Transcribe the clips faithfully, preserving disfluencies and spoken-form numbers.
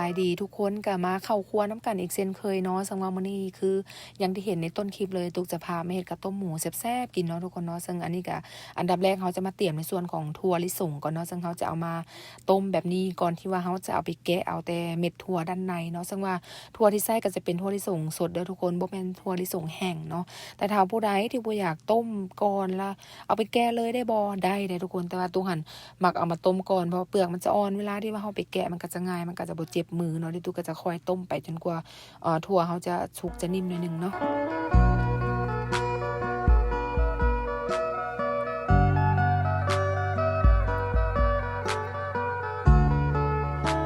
สบายดีทุกคน ก็มาเข้าครัวนำกันอีกเช่นเคยเนาะ ซึ่งว่ามื้อนี้คืออย่างที่เห็นในต้นคลิปเลย ตุ๊กจะพามาเฮ็ดข้าวต้มหมูแซ่บๆกินเนาะทุกคนเนาะ ซึ่งอันนี้ก็อันดับแรกเราจะมาเตรียมในส่วนของถั่วลิสงก่อนเนาะ ซึ่งเราจะเอามาต้มแบบนี้ก่อนที่ว่าเราจะเอาไปแกะเอาแต่เม็ดถั่วด้านในเนาะ ซึ่งว่าถั่วที่ใช้ก็จะเป็นถั่วลิสงสดเด้อทุกคน บ่แม่นถั่วลิสงแห้งเนาะ แต่ถ้าผู้ใดที่บ่อยากต้มก่อนละเอาไปแกะเลยได้บ่ ได้เด้อทุกคน แต่ว่าตุ๊กหั้น มักเอามาต้มก่อน เพราะว่าเปลือกมันจะอ่อน เวลาที่ว่าเราไปแกะมันก็จะง่าย มันก็จะบ่เจ็บมือเนาะ เดี๋ยวตุ๊กก็จะค่อยต้มไปจนกว่า เอ่อ ถั่วเราจะสุกจะนิ่มหน่อยหนึ่งเนาะ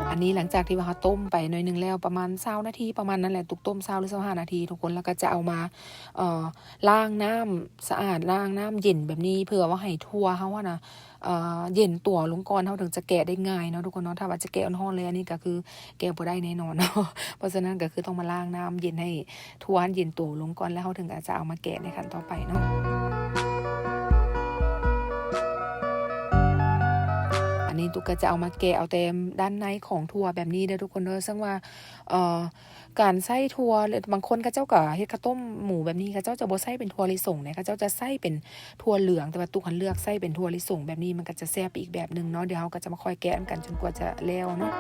อันนี้หลังจากที่ว่าเราต้มไปหน่อยหนึ่งแล้ว ประมาณซาวนาทีประมาณนั้นแหละ ตุ๊กต้มซาวหรือซาวห้านาทีทุกคน แล้วก็จะเอามา เอ่อ ล้างน้ำสะอาด ล้างน้ำเย็นแบบนี้ เพื่อว่าให้ถั่วเราอะนะ เอ่อ เย็นตัวลงก่อน เราถึงจะแกะได้ง่ายเนาะทุกคนเนาะ ถ้าว่าจะแกะอ่อนๆเลย อันนี้ก็คือแกะบ่ได้แน่นอนเนาะ เพราะฉะนั้นก็คือต้องมาล้างน้ำเย็นให้ถั่วเย็นตัวลงก่อน แล้วเราถึงอาจจะเอามาแกะในขั้นต่อไปเนาะ อันนี้ตุ๊กก็จะเอามาแกะเอาแต่ด้านในของถั่วแบบนี้เด้อทุกคนเด้อ ซึ่งว่า เอ่อ การใส่ถั่ว บางคนเขาเจ้าก็เฮ็ดข้าวต้มหมูแบบนี้ เขาเจ้าจะบ่ใส่เป็นถั่วลิสงนะ เขาเจ้าจะใส่เป็นถั่วเหลือง แต่ว่าตุ๊กหั้นเลือกใส่เป็นถั่วลิสงแบบนี้ มันก็จะแซ่บไปอีกแบบหนึ่งเนาะ เดี๋ยวเราก็จะมาค่อยแกะกันจนกว่าจะแล้วเนาะ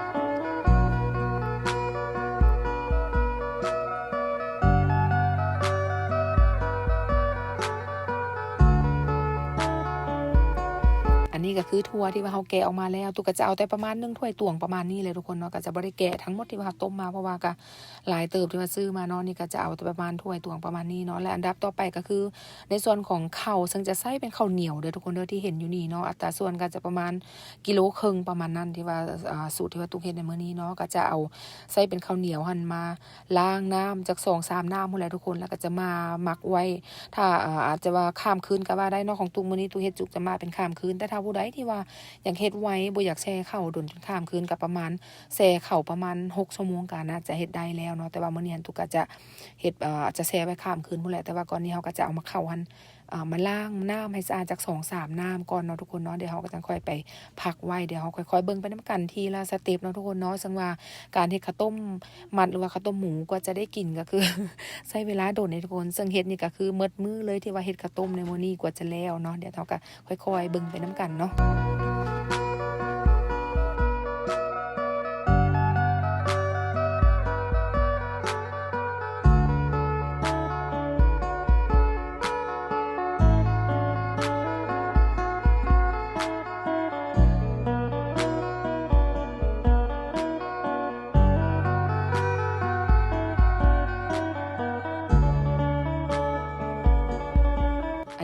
อันนี้ก็คือถั่วที่ว่าเราแกะออกมาแล้ว ตุ๊กก็จะเอาแต่ประมาณหนึ่งถ้วยตวงประมาณนี้เลยทุกคนเนาะ ก็จะบ่ได้แกะทั้งหมดที่ว่าเราต้มมา เพราะว่าก็ หลายเติบที่ว่าซื้อมาเนาะ นี่ก็จะเอาแต่ประมาณถ้วยตวงประมาณนี้เนาะ และอันดับต่อไปก็คือในส่วนของข้าว ซึ่งจะใส่เป็นข้าวเหนียวเด้อทุกคนเด้อ ที่เห็นอยู่นี่เนาะ อัตราส่วนก็จะประมาณกิโลครึ่งประมาณนั้น ที่ว่า อ่า สูตรที่ว่าตุ๊กเฮ็ดในมื้อนี้เนาะ ก็จะเอาใส่เป็นข้าวเหนียวหั้นมาล้างน้ำจักสองสามน้ำพู้นแหละทุกคน แล้วก็จะมาหมักไว้ ถ้า อ่า อาจจะว่าข้ามคืนก็ว่าได้เนาะ ของตุ๊กมื้อนี้ตุ๊กเฮ็ดจุกจะมาเป็นข้ามคืน แต่ถ้าผู้ใดที่ว่าอยากเฮ็ดไว บ่อยากแช่ข้าวโดนจนข้ามคืน ก็ประมาณ แช่ข้าวประมาณหกชั่วโมงก็น่าจะเฮ็ดได้แล้วเนาะ แต่ว่ามื้อนี้ตุ๊กก็จะเฮ็ด เอ่อ จะแช่ไว้ข้ามคืนพู้นแหละ แต่ว่าก่อนนี้เราก็จะเอามาข้าวหั้น เอ่อ มาล้างน้ำให้สะอาดจักสองสามน้ำก่อนเนาะทุกคนเนาะ เดี๋ยวเราก็จั่งค่อยไปพักไว้ เดี๋ยวเราค่อยๆเบิ่งไปนำกันทีละสเต็ปเนาะทุกคนเนาะ ซึ่งว่าการเฮ็ดข้าวต้มมัดหรือว่าข้าวต้มหมูกว่าจะได้กินก็คือ ใช้เวลาโดนเด้อทุกคน ซึ่งเฮ็ดนี่ก็คือหมดมื้อเลยที่ว่าเฮ็ดข้าวต้มในมื้อนี้กว่าจะแล้วเนาะ เดี๋ยวเราก็ ค่อยๆเบิ่งไปนำกันเนาะ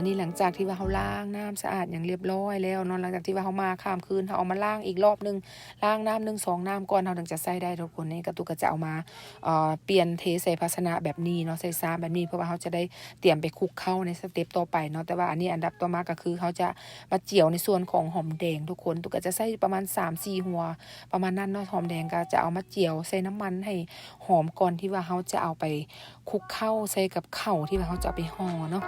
อันนี้หลังจากที่ว่าเราล้างน้ำสะอาดอย่างเรียบร้อยแล้วเนาะ หลังจากที่ว่าเรามาข้ามคืน เราเอามาล้างอีกรอบหนึ่ง ล้างน้ำหนึ่งสองน้ำก่อน เราถึงจะใส่ได้ทุกคน นี่ก็ตุ๊กก็จะเอามา เอ่อ เปลี่ยนเทใส่ภาชนะแบบนี้เนาะ ใส่ชามแบบนี้ เพราะว่าเราจะได้เตรียมไปคลุกข้าวในสเต็ปต่อไปเนาะ แต่ว่าอันนี้อันดับต่อมาก็คือเราจะมาเจียวในส่วนของหอมแดงทุกคน ตุ๊กก็จะใส่ประมาณสามสี่หัว ประมาณนั้นเนาะ หอมแดงก็จะเอามาเจียวใส่น้ำมันให้หอมก่อนที่ว่าเราจะเอาไปคลุกข้าวใส่กับข้าวที่ว่าเราจะเอาไปห่อเนาะ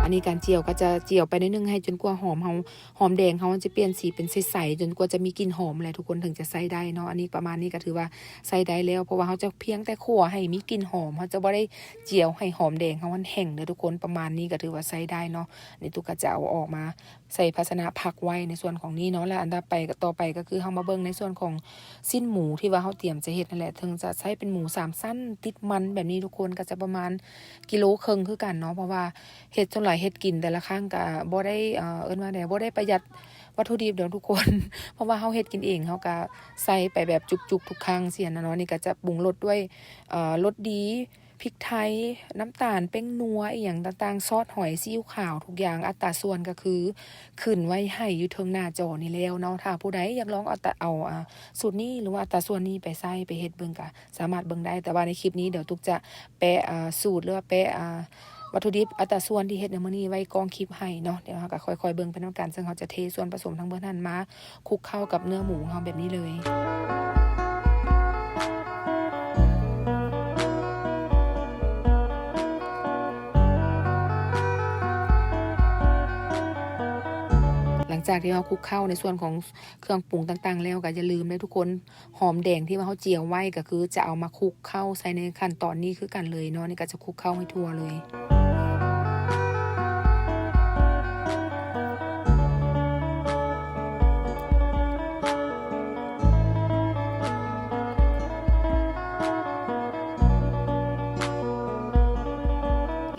อันนี้การเจียวก็จะเจียวไปนิดนึงให้จนกว่าหอมเรา หอมแดงเราจะเปลี่ยนสีเป็นใสๆ จนกว่าจะมีกลิ่นหอมแหละทุกคนถึงจะใส่ได้เนาะ อันนี้ประมาณนี้ก็ถือว่าใส่ได้แล้ว เพราะว่าเราจะเพียงแต่คั่วให้มีกลิ่นหอม เราจะบ่ได้เจียวให้หอมแดงเรามันแห้งเด้อทุกคน ประมาณนี้ก็ถือว่าใส่ได้เนาะ นี่ตุ๊กก็จะเอาออกมา ใส่ภาชนะพักไว้ในส่วนของนี้เนาะ และอันดับไปก็ ต่อไปก็คือเรามาเบิ่งในส่วนของชิ้นหมูที่ว่าเราเตรียมจะเฮ็ดนั่นแหละ ถึงจะใช้เป็นหมูสามชั้นติดมันแบบนี้ทุกคน ก็จะประมาณกิโลครึ่งคือกันเนาะ เพราะว่าเฮ็ดส่วนหลายเฮ็ดกินแต่ละครั้งก็บ่ได้ เอ่อ เอิ้นว่าใด บ่ได้ประหยัดวัตถุดิบดอกทุกคน เพราะว่าเราเฮ็ดกินเอง เราก็ใส่ไปแบบจุกๆทุกครั้งซี้นะเนาะ นี่ก็จะปรุงรสด้วย เอ่อ รสดี พริกไทย น้ำตาล แป้งนัว อิหยังต่างๆ ซอสหอย ซีอิ๊วขาว ทุกอย่าง อัตราส่วนก็คือขึ้นไว้ให้อยู่เทิงหน้าจอนี่แล้วเนาะ ถ้าผู้ใดอยากลองเอาตะ เอา อ่า สูตรนี้หรือว่าอัตราส่วนนี้ไปใส่ไปเฮ็ดเบิ่งก็สามารถเบิ่งได้ แต่ว่าในคลิปนี้เดี๋ยวตุ๊กจะแปะ อ่า สูตรหรือว่าแปะ อ่า วัตถุดิบอัตราส่วนที่เฮ็ดในมื้อนี้ไว้กองคลิปให้เนาะ เดี๋ยวเราก็ค่อยๆเบิ่งไปนำกัน ซึ่งเราจะเทส่วนผสมทั้งเบิดนั้นมา คลุกเข้ากับเนื้อหมูของเราแบบนี้เลย จากที่เราคลุกเคล้าในส่วนของเครื่องปรุงต่างๆแล้ว ก็อย่าลืมเด้อทุกคน หอมแดงที่ว่าเราเจียวไว้ก็คือจะเอามาคลุกเคล้าใส่ในขั้นตอนนี้คือกันเลยเนาะ นี่ก็จะคลุกเคล้าให้ทั่วเลย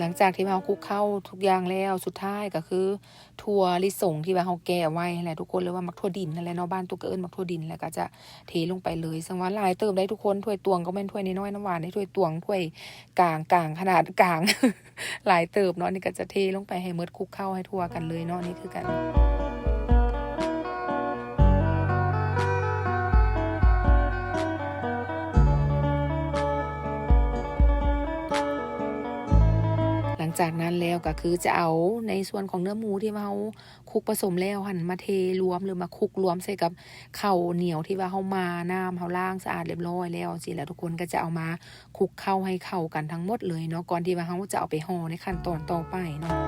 หลังจากที่เราคลุกเคล้าทุกอย่างแล้ว สุดท้ายก็คือ ถั่วลิสงที่ว่าเราแกะไว้นั่นแหละทุกคน หรือว่าหมากถั่วดินนั่นแหละเนาะ บ้านตุ๊กก็เอิ้นหมากถั่วดิน แล้วก็จะเทลงไปเลย ซึ่งว่าหลายเติบได้ทุกคน ถ้วยตวงก็แม่นถ้วยน้อยๆ น้ำหวานในถ้วยตวง ถ้วยกลางๆ ขนาดกลาง หลายเติบเนาะ นี่ก็จะเทลงไปให้หมด คลุกเคล้าให้ทั่วกันเลยเนาะ นี่คือกัน หลังจากนั้นแล้วก็คือจะเอาในส่วนของเนื้อหมูที่ว่าเราคลุกผสมแล้วหั่นมาเทรวม หรือมาคลุกรวมใส่กับข้าวเหนียวที่ว่าเรามาน้ำเราล้างสะอาดเรียบร้อยแล้วสิ แล้วทุกคนก็จะเอามาคลุกเคล้าให้เข้ากันทั้งหมดเลยเนาะ ก่อนที่ว่าเราจะเอาไปห่อในขั้นตอนต่อไปเนาะ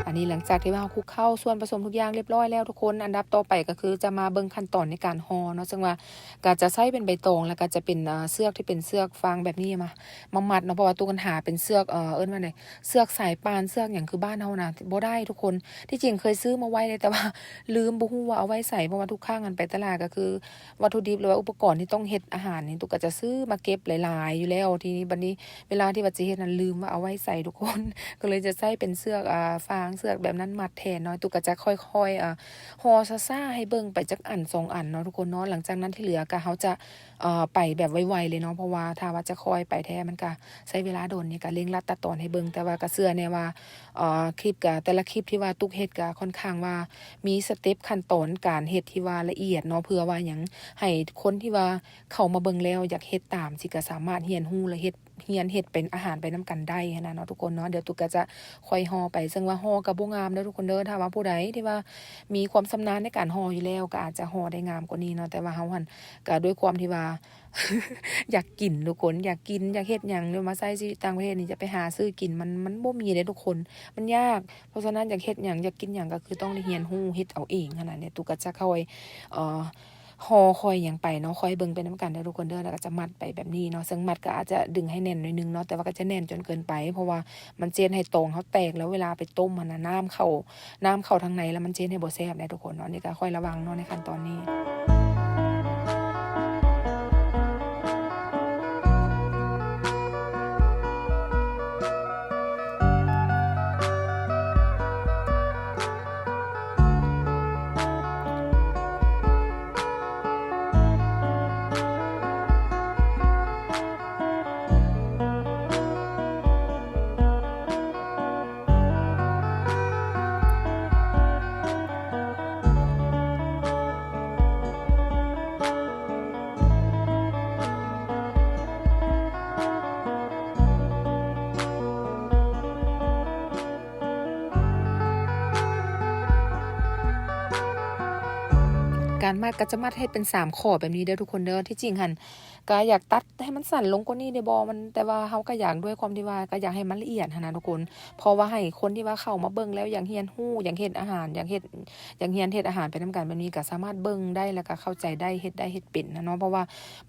อันนี้หลังจากที่ว่าเราคลุกเคล้าส่วนผสมทุกอย่างเรียบร้อยแล้วทุกคน อันดับต่อไปก็คือจะมาเบิ่งขั้นตอนในการห่อเนาะ ซึ่งว่าก็จะใช้เป็นใบตอง แล้วก็จะเป็น เอ่อ เชือกที่เป็นเชือกฟางแบบนี้มา มามัดเนาะ เพราะว่าตุ๊กหาเป็นเชือก เอ่อ เอิ้นว่าไง เชือกสายป่าน เชือกหยังคือบ้านเรานะ บ่ได้ทุกคน ที่จริงเคยซื้อมาไว้เลย แต่ว่าลืม บ่ฮู้ว่าเอาไว้ใส่ เพราะว่าทุกครั้งอันไปตลาดก็คือ วัตถุดิบหรือว่าอุปกรณ์ที่ต้องเฮ็ดอาหารนี่ ตุ๊กก็จะซื้อมาเก็บหลายๆอยู่แล้ว ทีนี้บัดนี้เวลาที่ว่าจะเฮ็ดนั้นลืมว่าเอาไว้ใส่ทุกคน ก็เลยจะใช้เป็นเชือก อ่า ฟาง เชือกแบบนั้นมัดแทนเนาะ ตุ๊กก็จะค่อยๆ อ่า ห่อซ่าๆให้เบิ่งไปจักอันสองอันเนาะทุกคนเนาะ หลังจากนั้นที่เหลือก็เราจะ เอ่อ ไปแบบไวๆเลยเนาะ เพราะว่าถ้าว่าจะค่อยไปแท้มันก็ใช้เวลาโดน นี่ก็เร่งรัดตัดตอนให้เบิ่ง แต่ว่าก็เชื่อแน่ว่า เอ่อ คลิปก็ แต่ละคลิปที่ว่าตุ๊กเฮ็ดก็ค่อนข้างว่ามีสเต็ปขั้นตอนการเฮ็ดที่ว่าละเอียดเนาะ เพื่อว่าหยัง ให้คนที่ว่าเข้ามาเบิ่งแล้วอยากเฮ็ดตามสิ ก็สามารถเรียนรู้และเฮ็ด เรียนเฮ็ดเป็นอาหารไปนำกันได้หั้นนะเนาะทุกคนเนาะ เดี๋ยวตุ๊กก็จะค่อยห่อไป ซึ่งว่าห่อก็บ่งามเด้อทุกคนเด้อ ถ้าว่าผู้ใดที่ว่ามีความชำนาญในการห่ออยู่แล้วก็อาจจะห่อได้งามกว่านี้เนาะ แต่ว่าเราหั่นก็ด้วยความที่ว่า อยากกินทุกคน อยากกิน อยากเฮ็ดหยัง เดี๋ยวมาใช้ชีวิตต่างประเทศนี่จะไปหาซื้อกินมัน มันบ่มีเด้ทุกคน มันยาก เพราะฉะนั้นอยากเฮ็ดหยัง อยากกินหยังก็คือต้องได้เรียนรู้เฮ็ดเอาเองหั้นนะ เนี่ยตุ๊กก็จะค่อย เอ่อ ห่อค่อยหยังไปเนาะ ค่อยเบิ่งไปนำกันเด้อทุกคนเด้อ แล้วก็จะมัดไปแบบนี้เนาะ ซึ่งมัดก็อาจจะดึงให้แน่นหน่อยนึงเนาะ แต่ว่าก็จะแน่นจนเกินไป เพราะว่ามันสิเฮ็ดให้ตองเราแตก แล้วเวลาไปต้มหั้นนะ น้ำเข้า น้ำเข้าทางในแล้วมันสิเฮ็ดให้บ่แซ่บเด้ทุกคนเนาะ นี่ก็ค่อยระวังเนาะในขั้นตอนนี้ การมัดก็จะมัดให้เป็นสามข้อแบบนี้เด้อทุกคนเด้อ ที่จริงหั่น ก็อยากตัดให้มันสั้นลงกว่านี้ได้บ่ มัน แต่ว่าเราก็อยาก ด้วยความที่ว่าก็อยากให้มันละเอียดหั้นนะทุกคน เพราะว่าให้คนที่ว่าเข้ามาเบิ่งแล้วอยากเรียนรู้ อยากเฮ็ดอาหาร อยากเฮ็ด อยากเรียนเฮ็ดอาหารไปนำกันแบบนี้ ก็สามารถเบิ่งได้ แล้วก็เข้าใจได้ เฮ็ดได้ เฮ็ดเป็นนะเนาะ เพราะว่า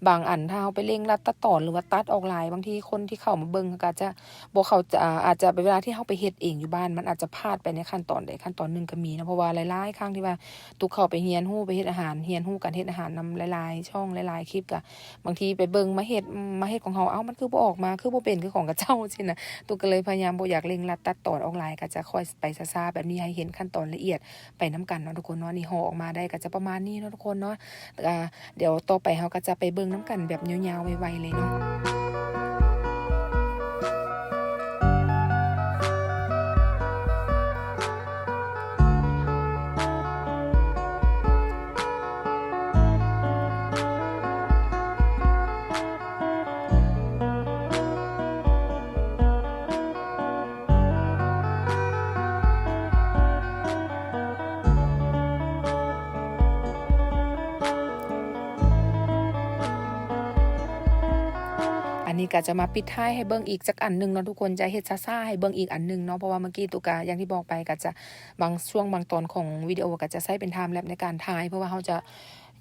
บางอันถ้าเราไปเร่งรัดตัดตอน หรือว่าตัดออกหลาย บางทีคนที่เข้ามาเบิ่งก็อาจจะบ่เข้าใจ อ่า อาจจะเป็นเวลาที่เราไปเฮ็ดเองอยู่บ้าน มันอาจจะพลาดไปในขั้นตอนใดขั้นตอนหนึ่งก็มีเนาะ เพราะว่าหลายๆครั้งที่ว่าตุ๊กเข้าไปเรียนรู้ ไปเฮ็ดอาหาร เรียนรู้การเฮ็ดอาหารนำหลายๆช่อง หลายๆคลิป ก็ บางทีไปเบิ่งมาเฮ็ด อืม มาเฮ็ดของเฮา เอ้า มันคือบ่ออกมา คือบ่เป็นคือของเขาเจ้าซี้นะ ตุ๊กก็เลยพยายามบ่อยากเร่งรัดตัดตอนออกหลาย ก็จะค่อยไปช้าๆแบบนี้ ให้เห็นขั้นตอนละเอียดไปนำกันเนาะทุกคนเนาะ นี่ห่อออกมาได้ก็จะประมาณนี้เนาะทุกคนเนาะ อ่า เดี๋ยวต่อไปเฮาก็จะไปเบิ่งนำกันแบบยาวๆไวๆเลยเนาะ ห ก็จะมาปิดท้ายให้เบิ่งอีกจักอันหนึ่งเนาะทุกคน จะเฮ็ดช้าๆให้เบิ่งอีกอันหนึ่งเนาะ เพราะว่าเมื่อกี้ตุ๊กกะอย่างที่บอกไปก็จะบางช่วงบางตอนของวิดีโอก็จะใช้เป็นไทม์แล็ปในการถ่าย เพราะว่าเราจะ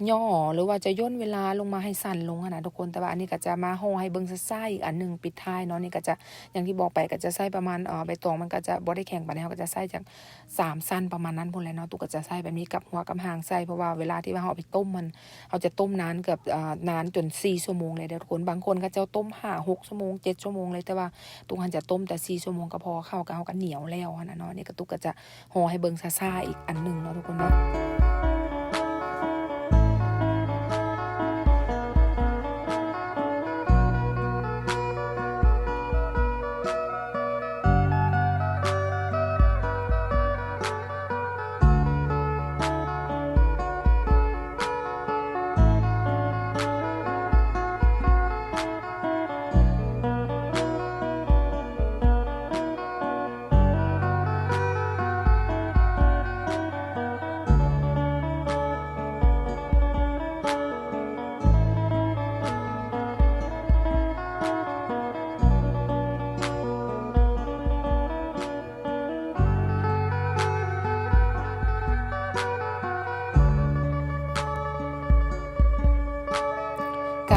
ย่อหรือว่าจะย่นเวลาลงมาให้สั้นลงหั้นนะทุกคน แต่ว่าอันนี้ก็จะมาห่อให้เบิ่งช้าๆอีกอันหนึ่งปิดท้ายเนาะ นี่ก็จะอย่างที่บอกไปก็จะใช้ประมาณ เอ่อ ใบตองมันก็จะบ่ได้แข็งปานใด เราก็จะใช้จาก สามชั้นประมาณนั้นพู้นแหละเนาะ ตุ๊กกะจะใส่แบบนี้กับหัวกับหางใส่ เพราะว่าเวลาที่ว่าเราเอาไปต้มมัน เราจะต้มนานเกือบ เอ่อ นานจนสี่ชั่วโมงเลยเด้อทุกคน บางคนเขาเจ้าต้มห้าหกชั่วโมง เจ็ดชั่วโมงเลย แต่ว่าตุ๊กหั้นจะต้มแต่สี่ชั่วโมงก็พอ เข้ากับเราก็เหนียวแล้วหั้นนะเนาะ นี่ก็ตุ๊กกะจะห่อให้เบิ่งซ่าๆอีกอันหนึ่งเนาะทุกคนเนาะ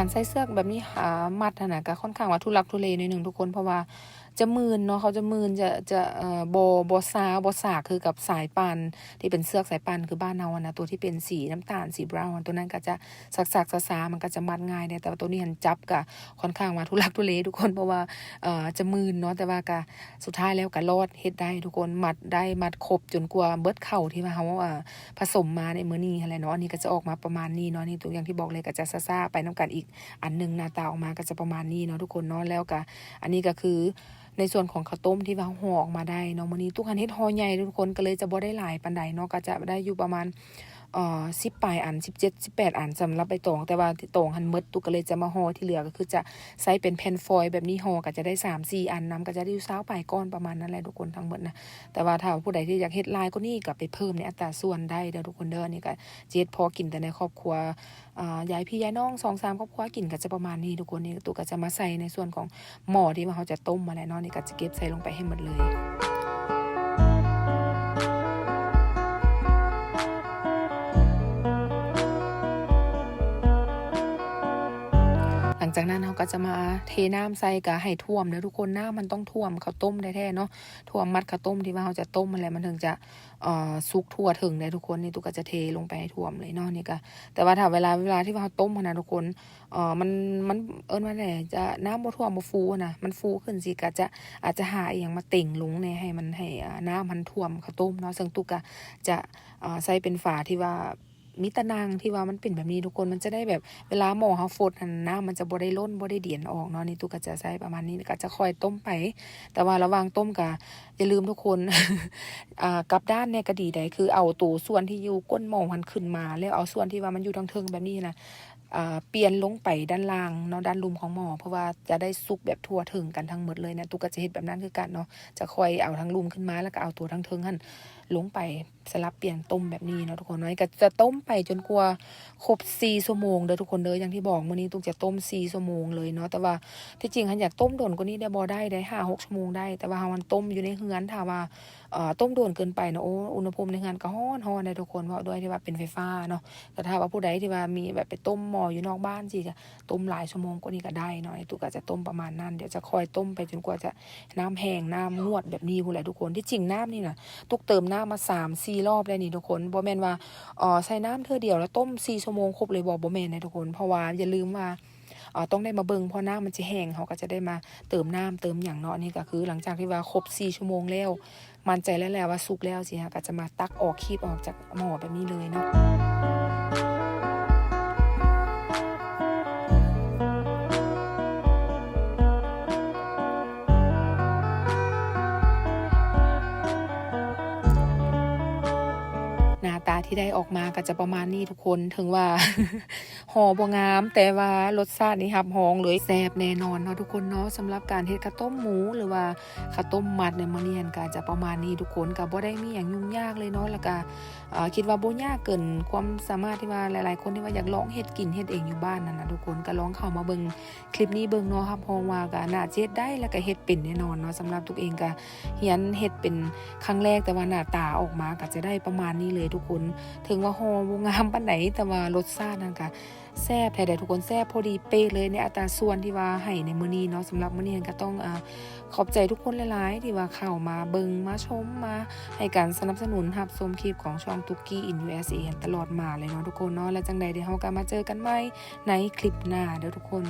การใส่เชือกแบบนี้หามัดหั้นนะก็ค่อนข้างว่าทุลักทุเลหน่อยหนึ่งทุกคน เพราะว่าจะมื่นเนาะ เขาจะมื่น จะ จะ เอ่อ บ่ บ่ซาว บ่สากคือกับสายป่านที่เป็นเชือกสายป่านคือบ้านเราอะนะ ตัวที่เป็นสีน้ำตาล สีบราวน์อะ ตัวนั้นก็จะสากๆซาๆ มันก็จะมัดง่ายเนี่ย แต่ว่าตัวนี้หั้นจับก็ค่อนข้างว่าทุลักทุเลทุกคน เพราะว่า เอ่อ จะมื่นเนาะ แต่ว่าก็สุดท้ายแล้วก็รอด เฮ็ดได้ทุกคน มัดได้ มัดครบจนกว่าเบิดเข่าที่ว่าเรา เอ่อ ผสมมาในมื้อนี้หั้นแหละเนาะ อันนี้ก็จะออกมาประมาณนี้เนาะ นี่ตัวอย่างที่บอกเลยก็จะซ่าๆไปนำกันอีกอันหนึ่ง หน้าตาออกมาก็จะประมาณนี้เนาะทุกคนเนาะ แล้วก็อันนี้ก็คือในส่วนของข้าวต้มที่ว่าห่อออกมาได้เนาะ มื้อนี้ตุ๊กหั้นเฮ็ดห่อใหญ่ทุกคน ก็เลยจะบ่ได้หลายปานใดเนาะ ก็จะได้อยู่ประมาณ เอ่อ สิบปลายอัน สิบเจ็ด สิบแปดอันสำหรับใบตอง แต่ว่าใบตองหั้นหมด ตุ๊กก็เลยจะมาห่อที่เหลือ ก็คือจะใช้เป็นแผ่นฟอยล์แบบนี้ห่อ ก็จะได้สามสี่อันนำ ก็จะได้อยู่ซาวปลายก้อนประมาณนั้นแหละทุกคนทั้งหมดนะ แต่ว่าถ้าผู้ใดที่อยากเฮ็ดหลายกว่านี้ก็ไปเพิ่มในอัตราส่วนได้เด้อทุกคนเด้อ อันนี้ก็สิเฮ็ดพอกินแต่ในครอบครัว อ่า ยายพี่ยายน้องสองสามครอบครัวกินก็จะประมาณนี้ทุกคน นี่ตุ๊กก็จะมาใส่ในส่วนของหม้อที่ว่าเราจะต้มมาแล้วเนาะ นี่ก็จะเก็บใส่ลงไปให้หมดเลย หลังจากนั้นเราก็จะมาเทน้ำใส่ ก็ให้ท่วมเด้อทุกคน น้ำมันต้องท่วมข้าวต้มแท้ๆเนาะ ท่วมมัดข้าวต้มที่ว่าเราจะต้มมาแล้ว มันถึงจะ เอ่อ สุกทั่วถึงเด้อทุกคน นี่ตุ๊กก็จะเทลงไปให้ท่วมเลยเนาะ นี่ก็ แต่ว่าถ้าเวลา เวลาที่ว่าเราต้มหั้นนะทุกคน เอ่อ มัน มันเอิ้นว่าได๋ จะน้ำบ่ท่วมบ่ฟูหั้นนะ มันฟูขึ้นสิ ก็จะ อาจจะหาอิหยังมาเต็งลงแหน่ ให้มัน ให้ อ่า น้ำมันท่วมข้าวต้มเนาะ ซึ่งตุ๊กก็จะ เอ่อ ใช้เป็นฝาที่ว่ามีตะนางที่ว่ามันเป็นแบบนี้ทุกคน มันจะได้แบบเวลาหม้อเราฟดหั้น น้ำมันจะบ่ได้ล้น บ่ได้เดียนออกเนาะ นี่ตุ๊กก็จะใช้ประมาณนี้ ก็จะค่อยต้มไป แต่ว่าระหว่างต้มก็อย่าลืมทุกคน อ่า กลับด้านแหน่ก็ดีได๋ คือเอาตัวส่วนที่อยู่ก้นหม้อหั้นขึ้นมา แล้วเอาส่วนที่ว่ามันอยู่ทางเทิงแบบนี้นะ อ่า เปลี่ยนลงไปด้านล่างเนาะ ด้านลุ่มของหม้อ เพราะว่าจะได้สุกแบบทั่วถึงกันทั้งหมดเลยนะ ตุ๊กก็จะเฮ็ดแบบนั้นคือกันเนาะ จะค่อยเอาทางลุ่มขึ้นมา แล้วก็เอาตัวทางเทิงหั้นลงไปสลับเปลี่ยนต้มแบบนี้เนาะทุกคนเนาะ ก็จะต้มไปจนกว่าครบสี่ชั่วโมงเด้อทุกคนเด้อ อย่างที่บอกมื้อนี้ตุ๊กจะต้มสี่ชั่วโมงเลยเนาะ แต่ว่าที่จริงหั้นอยากต้มโดนกว่านี้ได้บ่ ได้ ได้ห้าหกชั่วโมงได้ แต่ว่าเรามันต้มอยู่ในเฮือน ถ้าว่า เอ่อ ต้มโดนเกินไปนะ โอ้ อุณหภูมิในเฮือนก็ร้อนๆ ได้ทุกคน เพราะด้วยที่ว่าเป็นไฟฟ้าเนาะ แต่ถ้าว่าผู้ใดที่ว่ามีแบบไปต้มหม้ออยู่นอกบ้านสิ ก็ต้มหลายชั่วโมงกว่านี้ก็ได้เนาะ ตุ๊กก็จะต้มประมาณนั้น เดี๋ยวจะค่อยต้มไปจนกว่าจะน้ำแห้ง น้ำงวดแบบนี้พู้นแหละทุกคน ที่จริงน้ำนี่นะ ตุ๊กเติมน้ำมาสามสี่รอบแล้วนี่ทุกคน บ่แม่นว่า เอ่อ ใส่น้ำเทื่อเดียวแล้วต้มสี่ชั่วโมงครบเลยบ่ บ่แม่นนะทุกคน เพราะว่าอย่าลืมว่า เอ่อ ต้องได้มาเบิ่ง เพราะน้ำมันจะแห้ง เราก็จะได้มาเติมน้ำเติมหยังเนาะ อันนี้ก็คือหลังจากที่ว่าครบสี่ชั่วโมงแล้ว มั่นใจแล้วแหละว่าสุกแล้วสิ เราก็จะมาตักออก คีบออกจากหม้อแบบนี้เลยเนาะ หน้า ตาที่ได้ออกมาก็จะประมาณนี้ทุกคน ถึงว่า ห่อบ่งาม แต่ว่ารสชาตินี่ฮับฮ้องเลย แซ่บแน่นอนเนาะทุกคนเนาะ สำหรับการเฮ็ดข้าวต้มหมูหรือว่าข้าวต้มมัดในมื้อนี้หั่นก็จะประมาณนี้ทุกคน ก็บ่ได้มีหยังยุ่งยากเลยเนาะ แล้วก็ เอ่อ คิดว่าบ่ยากเกินความสามารถที่ว่าหลายๆคนที่ว่าอยากลองเฮ็ดกินเฮ็ดเองอยู่บ้านนั่นนะทุกคน ก็ลองเข้ามาเบิ่งคลิปนี้เบิ่งเนาะ ฮับฮ้องว่าก็น่าจะเฮ็ดได้ แล้วก็เฮ็ดเป็นแน่นอนเนาะ สำหรับตุ๊กเองก็เฮียนเฮ็ดเป็นครั้งแรก แต่ว่าหน้าตาออกมาก็จะได้ประมาณนี้เลยทุกคน ถึงว่าห่อบ่งามปานใด แต่ว่ารสชาตินั่นก็แซ่บแท้ๆทุกคน แซ่บพอดีเป๊ะเลยในอัตราส่วนที่ว่าให้ในมื้อนี้เนาะ สำหรับมื้อนี้ก็ต้อง อ่า ขอบใจทุกคนหลายๆที่ว่าเข้ามาเบิ่งมาชม มาให้การสนับสนุนรับชมคลิปของช่องตุ๊กกี้ in ยู เอส เอ ตลอดมาเลยเนาะทุกคนเนาะ แล้วจั่งใดเดี๋ยวเราก็มาเจอกันใหม่ในคลิปหน้าเด้อทุกคน